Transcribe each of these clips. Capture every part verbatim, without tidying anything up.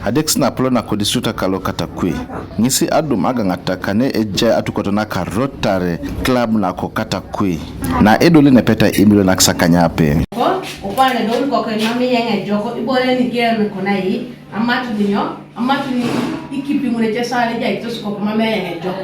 Adekis na apolon nako district kalo Katakwi ŋesi adum agaŋata kane ejai atukot naka Rotary Club nako Katakwi na edoli nepeta imilionin akaisakanyape. Ko upande dol koko imam iyeŋ ejok ibore nigemekonai amatuni nyo amatuni ikipi ŋun ecesar ejaikitos koko mam eyeŋ ejok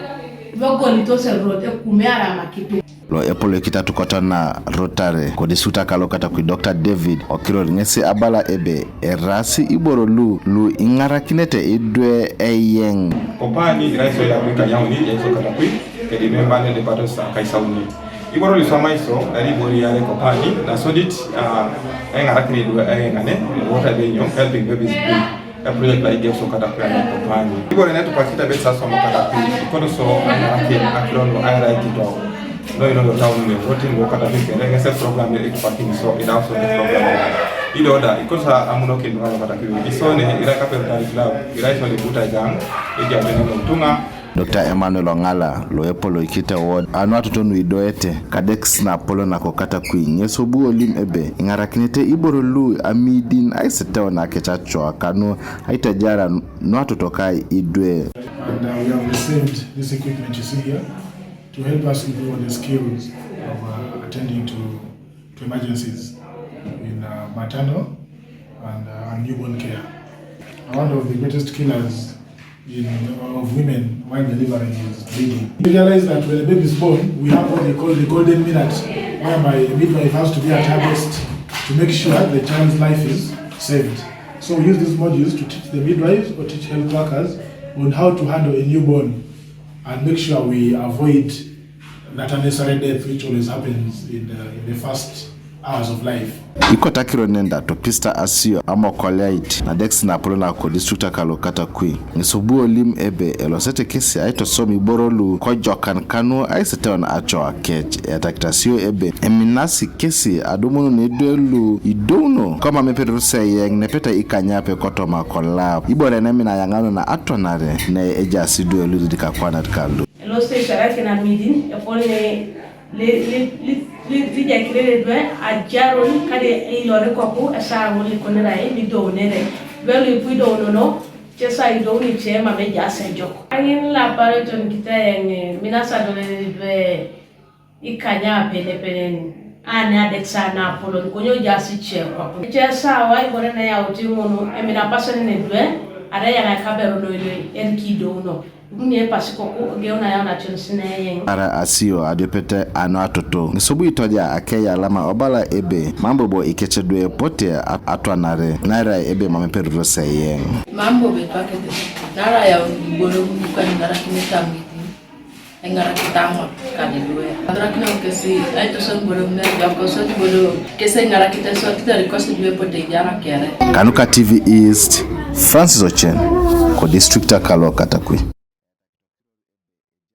ibogolitos erot ekume aram akipi. Lo epoloikit atukot na Rotary kodistrikt kalo Katakwi Doctor David Okiror ŋesi abala ebe eraasi iboro lu lu iŋarakinete idwe eyeŋ. Kopani irai so yabu ikanyauni yaiso Katakwi kedi memba ne depatos akaisauni. Iboro lu iswamai so nari iboro iare kopani nasodit eŋarakin idwe eyeŋ ane water benyo helping babies breathe. Eproject la igeso Katakwi ane kopani ibore ne tupakita bet sa somo Katakwi ikoto so aŋarakin akiron lo aira ikito. No ino lo taun ne voting wo Katakwi kere ŋese program ne itupakini so idau so ne program ido da ikoto sa amunokin duŋa lo Katakwi iso ne ira kape Rotary Club ira iso libuta igaŋ ija bene lo tuŋa. Doctor Emmanuel Oŋala lo epoloikite ward anu atoto nu idoete kadekis na apolon nako Katakwi ŋes obu olim ebe iŋarakinete iboro lu amidin aiseteun akec acoa kanu aitejaran nu atoto ka idwe. And uh, we have received this equipment you see here to help us improve on the skills of uh, attending to, to emergencies in uh, maternal and uh, newborn care. One of the greatest killers in, of women while delivering is bleeding. We realize that when a baby is born, we have what they call the golden minute, whereby a midwife has to be at her best to make sure the child's life is saved. So we use these modules to teach the midwives or teach health workers on how to handle a newborn and make sure we avoid that unnecessary death which always happens in the, in the first hours of life. Ikotakiro nenda to Pista Asio amokoleait nadekis na apolon nako district kalo Katakwi ŋes obu olim ebe elosete kesi aitosom iboro lu kojokan kanu aiseteun acoa kec eyatakit Asio ebe eminasi kesi adumun idwe lu idouno komam epedorus eyeŋ nepeta ikanyape kotoma kolap ibore nemina ayaŋaun na atwanare ne ejaas idwe lu ididikakwanat kalu. Elosi isarakin amidin epol ne lijakirere dwe ajarun kade eilore koku esaa ŋun likonirai nidounere dwe luipu idounono cesa idouni ce mam ejaas ejok. Aŋin lapar eton kitayaŋ minasa dolere dwe ikanya penepenen ane adek saa napolon konyo jaas ice koku ece sawa ibore neyauti ŋun emina apasan nedwe arai yaŋ ekaberu loiloi eriki idouno. Ibuni epasi koku ogeuna yau nationis neyeŋ. Ara asio adiopete anu atoto ŋes obu itoja akeyalama obala ebe mam bobo ikecedwe epote atwanare naira ebe mam eperuros eyeŋ. Mam bobo itwakete nara yau iboro bukan iŋarakinete amuitin eŋarakit aŋot kadedwe. Adorakinau kesi aitoson iboro mejokosot iboro kesi eŋarakit eswakit erikosi idwe epote ejara kere. Kanuka T V East, Francis Ochen, ko district akalo Katakwi.